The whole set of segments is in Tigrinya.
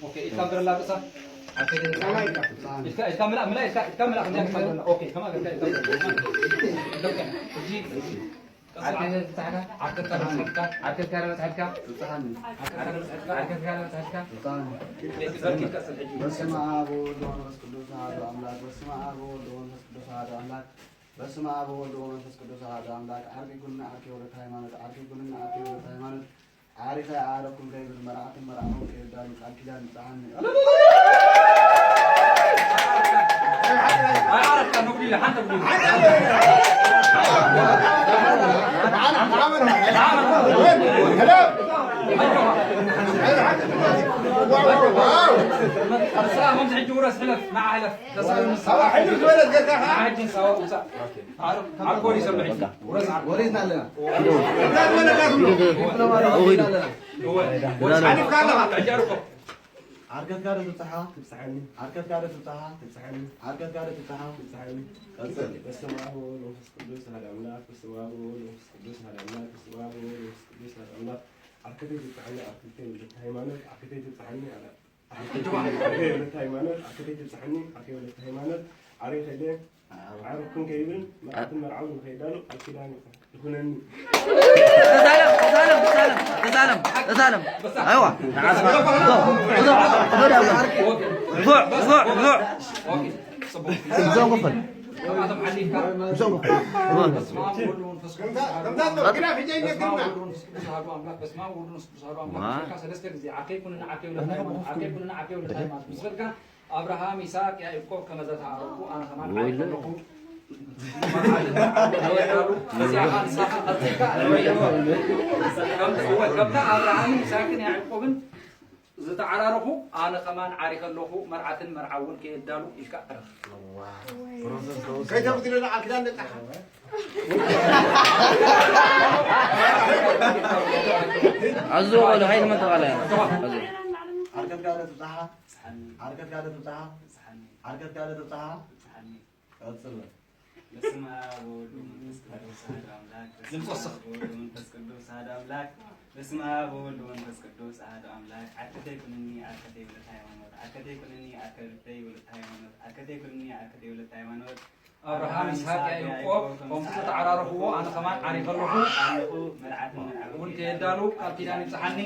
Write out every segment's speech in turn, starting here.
ኦኬ፣ ኢድካ ግበረላ ርእሳ። ኢድካ፣ ኢድካ ምላእ፣ ምላእ፣ ኢድካ፣ ኢድካ ምላእ፣ ከምዚኣ ኢድካ ግበረላ። ኦኬ፣ ከማን ገርካ ኢድካ ግበረላ። ሕጂ፣ ቀጽል። ዓርከትካ ተጻሕካ፣ ዓርከትካ ተጻሕካ፣ ዓርከትካ ተጻሕካ፣ ዓርከትካ ተጻሕካ። በስመ አብ ወወልድ ወመንፈስ ቅዱስ አሐዱ አምላክ። በስመ አብ ወወልድ ወመንፈስ ቅዱስ አሐዱ አምላክ። በስመ አብ ወወልድ ወመንፈስ ቅዱስ አሐዱ አምላክ። ዓርኪ ኩንኒ ዓርኪ ወለተ ሃይማኖት፣ ዓርኪ ኩንኒ ዓርኪ ወለተ ሃይማኖት። ዓሪኸ ኣረኩም ከይብል መርዓትን መርዓውን ከየዳሉ ቃል ኪዳን ይብጽሓኒ። ዓርከትካ ዶ ትብጽሓ? ትብጽሓኒ። ዓርከትካ ዶ ትብጽሓ? ትብጽሓኒ። ዓርከትካ ዶ ትብጽሓ? ትብጽሓኒ። ቀጽል። በስመ አብ ወወልድ ወመንፈስ ቅዱስ አሐዱ አምላክ። በስመ አብ ወወልድ ወመንፈስ ቅዱስ አሐዱ አምላክ። በስመ አብ ወወልድ ወመንፈስ ቅዱስ አሐዱ አምላክ። ዓርከተይ ትብጽሓኒ፣ ዓርከተይ ወለተ ሃይማኖት፣ ዓርከተይ ትብጽሓኒ፣ ዓርከተይ ወለተ ሃይማኖት፣ ዓርከተይ ትብጽሓኒ፣ ዓርከተይ ወለተ ሃይማኖት። ዓርከይ ከይደ ዓርክን ከይብል መርዓትን መርዓውን ንኸይዳሉ ቃል ኪዳን ይኹነኒ። ተሳለም፣ ተሳለም፣ ተሳለም፣ ተሳለም፣ ተሳለም። ኣይዋ። ርፉዕ፣ ርፉዕ፣ ርፉዕ። ኦኬ፣ ጽቡቕ። እዞም ክፈል። እዞም ክፈል። በስመ አብ ወወልድ ወመንፈስ ቅዱስ አሐዱ አምላክ። በስመ አብ ወወልድ ወመንፈስ ቅዱስ አሐዱ አምላክ። በስመ አብ ወወልድ ወመንፈስ ቅዱስ አሐዱ አምላክ። በስመ አብ። ሰለስተ ግዜ ዓርከይ ኩንኒ ዓርከይ ወለተ ሃይማኖት፣ ዓርከይ ኩንኒ ዓርከይ ወለተ ሃይማኖት ምስ በልካ፣ አብርሃም፣ ይስሐቅ፣ ያዕቆብ ከመ ዘተዓረቁ ኣነ ከማን ዓሪኸ ኣለኹ። በዚኣ ኸኣ ንስኻ ቀጺልካ፣ ከምቲ፣ እወ፣ ከምታ ኣብርሃምን ይስሐቅን ያዕቆብን ዝተዓራረኹ፣ ኣነ ከማን ዓሪኸ ኣለኹ፣ መርዓትን መርዓውን ከየዳሉ ኢልካ ዕረፍ። ከይተብድለና ቃል ኪዳን ነቃ። ኣዞ በሉ፣ ሓይሊ መን ተባለ? ኣዞ። ዓርከትካ ዶ ትብጽሓ? ዓርከትካ ዶ ትብጽሓ? ዓርከትካ ዶ ትብጽሓ? ቀጽሎ። በስመ አብ ወወልድ ወመንፈስ ቅዱስ አሐዱ አምላክ። ድምፅ ወስኽ። በስመ አብ ወወልድ ወመንፈስ ቅዱስ አሐዱ አምላክ። በስመ አብ ወወልድ ወመንፈስ ቅዱስ አሐዱ አምላክ። ዓርከተይ ኩንኒ፣ ዓርከተይ ወለተ ሃይማኖት። ዓርከተይ ኩንኒ፣ ዓርከተይ ወለተ ሃይማኖት። ዓርከተይ ኩንኒ፣ ዓርከተይ ወለተ ሃይማኖት። ኣብርሃም፣ ይስሐቅ፣ ያዕቆብ ከምዚ ዝተዓራረኽዎ ኣነ ከማን ዓሪኸ ኣለኹ። ኣለኹ። መርዓትን መርዓውን እውን ከየዳሉ ቃል ኪዳን ይብጽሓኒ።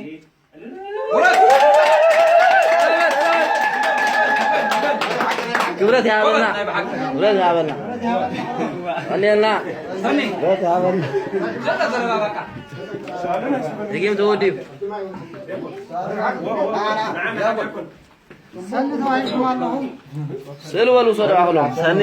ክብረት ይሃበልና። ክብረት ይሃበልና። ቀልየልና። ክብረት ይሃበልና። ደጊም ተወዲኡ። ሰኒ ተባሂልኩም ኣለኹም። ስእሊ በሉ ውሰዱ ኣኽሎም። ሰኒ።